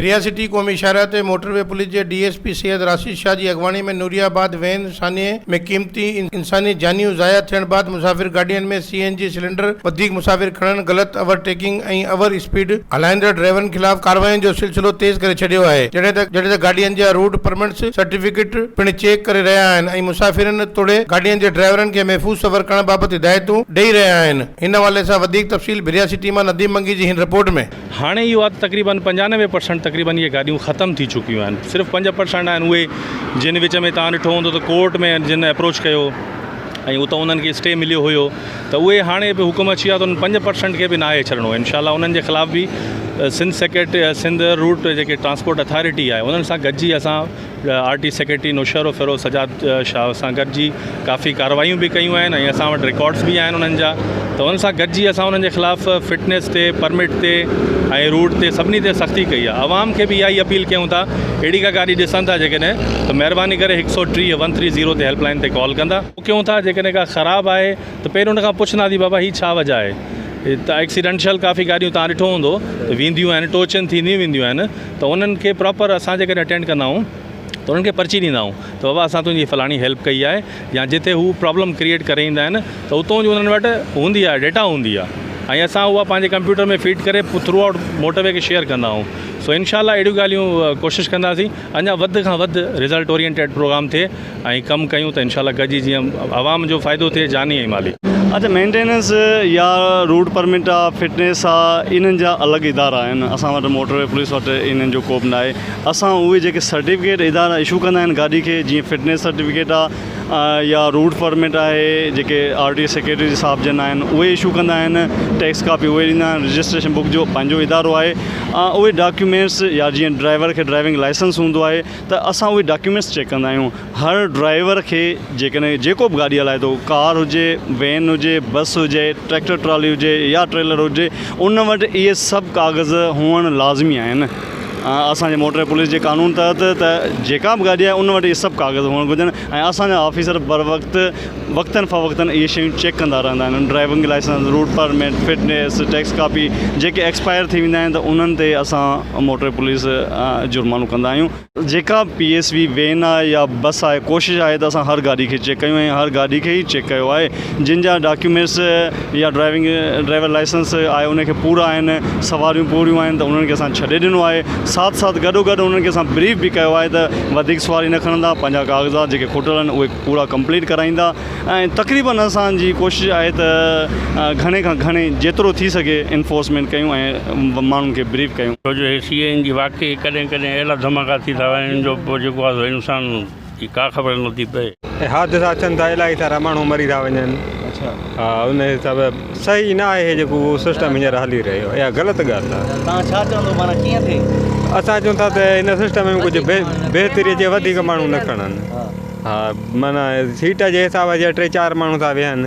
ڀريا city قومي شاهراهه تي موٽر وي پوليس جي D S P Syed Rashid Shah جي اڳواڻي ۾ نوري آباد وين سانحي ۾ قيمتي انساني جانيون ضايع ٿيڻ بعد مسافر گاڏين ۾ سي اين جي سلينڊر وڌيڪ مسافر کڻڻ، غلط اوور ٽيڪنگ ۽ اوور اسپيڊ هلائيندڙ ڊرائيورن خلاف ڪاررواين جو سلسلو تيز ڪري ڇڏيو آهي جڏهن ته جڏهن ته گاڏين جا روڊ پرمٽس سرٽيفڪيٽ پڻ چيڪ ڪري رهيا آهن ۽ مسافرن توڙي گاڏين جي ڊرائيورن کي محفوظ سفر ڪرڻ بابت هدايتون ڏئي رهيا آهن ان حوالي سان وڌيڪ تفصيل ڀريا سٽي مان نديم منگي جي هن رپورٽ ۾. هاڻي اهو آهي ته تقريبن 95 پرسنٽ تقريبن اهي گاڏيون ختم ٿي چڪيون آهن صرف 5% آهن اهي جن وچ ۾ توهان ڏٺو هوندو ته ڪورٽ ۾ جن اپروچ ڪيو ۽ اتان انهن کي اسٽي مليو هيو ته اهي هاڻي به حڪم اچي ويو آهي ته انهن 5% کي به ناهي ڇڏڻو انشاء الله انهن جي خلاف به سنڌ سيڪريٽري سنڌ روٽ جيڪي ٽرانسپورٽ اٿارٽي آهي انهن سان گڏجي اسان R T secretary Naushahro Feroze Sajjad Shah سان گڏجي ڪافي ڪارروايون به ڪيون آهن ۽ اسان وٽ رڪارڊس به آهن انهن جا ته انهن سان گڏجي اسان انهن جي خلاف فٽنيس تي پرمٽ تي ۽ روٽ تي سڀني تي سختي ڪئي آهي عوام کي به اها ئي اپيل ڪيون ٿا اهڙي ڪا گاڏي ڏسن ٿا جيڪڏهن ته مهرباني ڪري 130 130 تي هيلپ لائن تي ڪال ڪندا ڪيون ٿا جيڪڏهن ڪا خراب آهي ته پهريون ان کان پڇنداسين بابا هي ڇا وجه آهي ته ايڪسيڊنشل ڪافي گاڏيون تان ڏٺو هوندو ته وينديون آهن ٽوچن ٿينديون وينديون آهن ته انهن کي پراپر اسان جيڪڏهن اٽينڊ ڪندا آهيون ته انهن کي پرچي ڏيندا آهيون ته بابا اسان تنهنجي فلاڻي هيلپ ڪئي آهي يا جتي هو پرابلم ڪريئيٽ ڪري ايندا آهن ته اتون جي انهن وٽ هوندي آهي ڊيٽا هوندي آهي ۽ اسان اها پنهنجي ڪمپيوٽر ۾ فيڊ ڪري ٿرو آئوٽ موٽر وي کي شيئر ڪندا آهيون سو انشاء الله اهڙيون ڳالهيون ڪوشش ڪنداسين اڃا وڌ کان وڌ رزلٽ اورينٽيڊ پروگرام ٿئي ۽ ڪم ڪيون ته انشاء الله گڏجي جيئن عوام جو فائدو ٿئي جاني ۽ مالي. اچا مينٽيننس يا روٽ پرمٽ آ فٽنيس آ انهن جا الڳ ادارا آهن اسان وٽ موٽر وي پوليس وٽ انهن جو ڪوبه ناهي اسان اهي جيڪي سرٽيفڪيٽ ادارا اشو ڪندا آهن گاڏي کي جيئن فٽنيس سرٽيفڪيٽ آ يا روٽ پرمٽ آهي جيڪي آر ٽي سيڪريٽري صاحب جن آهن اهي اشو ڪندا آهن ٽيڪس ڪاپي اهي ڏيندا آهن رجسٽريشن بڪ جو پنهنجو ادارو آهي اهي ڊاڪيومينٽس يا جيئن ڊرائيور کي ڊرائيونگ لائسنس هوندو آهي ته اسان اهي ڊاڪيومينٽس چيڪ ڪندا آهيون هر ڊرائيور کي جيڪڏهن جيڪو به گاڏي هلائي ٿو ڪار هجي وين هجي بس هجي ٽريڪٽر ٽرالي هجي يا ٽريلر هجي ان وٽ اهي سڀ ڪاغذ هئڻ لازمي آهن اسان جي موٽر پوليس جي قانون تحت ته جيڪا به گاڏي آهي ان وٽ اهي سڀ ڪاغذ هئڻ گهرجن ۽ اسان جا آفيسر بر وقت وقتن فوقتن اهي شيون چيڪ ڪندا رهندا آهن driving licence route permit fitness tax copy جيڪي ايڪسپائر ٿي ويندا آهن ته انهن تي اسان موٽر پوليس جرمانو ڪندا آهيون جيڪا پي ايس وي وين آهي يا بس آهي ڪوشش آهي ته اسان هر گاڏي کي چيڪ ڪيون ۽ هر گاڏي کي ئي چيڪ ڪيو آهي جن جا ڊاڪيومينٽس يا ڊرائيونگ ڊرائيور لائسنس آهي ان کي پورا آهن سواريون پوريون آهن ته انهن کي اسان ڇڏي ڏنو آهي ساٿ ساٿ گڏو گڏ انهن کي اسان بريف به ڪيو آهي ته وڌيڪ سواري نه کڻندا پنهنجا ڪاغذات جيڪي کٽل آهن اهي پورا ڪمپليٽ ڪرائيندا ۽ تقريبن اسان جي ڪوشش آهي ته گهڻي کان گهڻي جيترو ٿي سگهي انفورسمينٽ ڪيون ۽ ماڻهن کي بريف ڪيون. ڇو جو هي سي اين جي واقعي ڪڏهن ڪڏهن اهڙا ڌماڪا ٿي ٿا وڃن جو پوء جيڪو آهي سو انسان جي ڪا خبر نه ٿي پئي. ۽ حادثا ٿين ٿا الاهي سارا ماڻهو مري ٿا وڃن ها ان حساب صحيح نه آهي جيڪو سسٽم هينئر هلي رهيو آهي اها غلط ڳالهه آهي. توهان ڇا چوندو معنيٰ ڪيئن ٿئي؟ اسان چون ٿا ته هن سسٽم ۾ ڪجهه بهتري اچي وڌيڪ ماڻهو نه کڻن ها معنيٰ سيٽ جي حساب جي ٽي چار ماڻهو ٿا ويهن.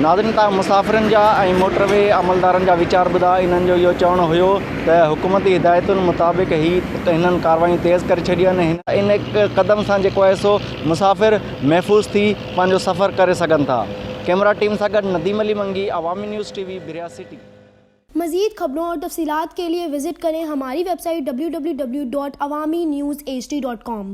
ناظرين توهان مسافرن جا ۽ موٽر وي عملدارن جا ويچار ٻڌا انهن جو اهو چوڻ هيو ته حڪومتي هدايتن مطابق هي هنن ڪاروايون تيز ڪري ڇڏيون آهن ان قدم سان جيڪو آهي سو مسافر محفوظ ٿي پنهنجو سفر ڪري سگهن ٿا ڪيمرا ٽيم سان گڏ Nadeem Ali Mangi Awami news T V Bhiria city. مزيد خبرون اور تفصيلات کے لئے وزٹ کریں ہماری web site www.awamiNewsHD.com۔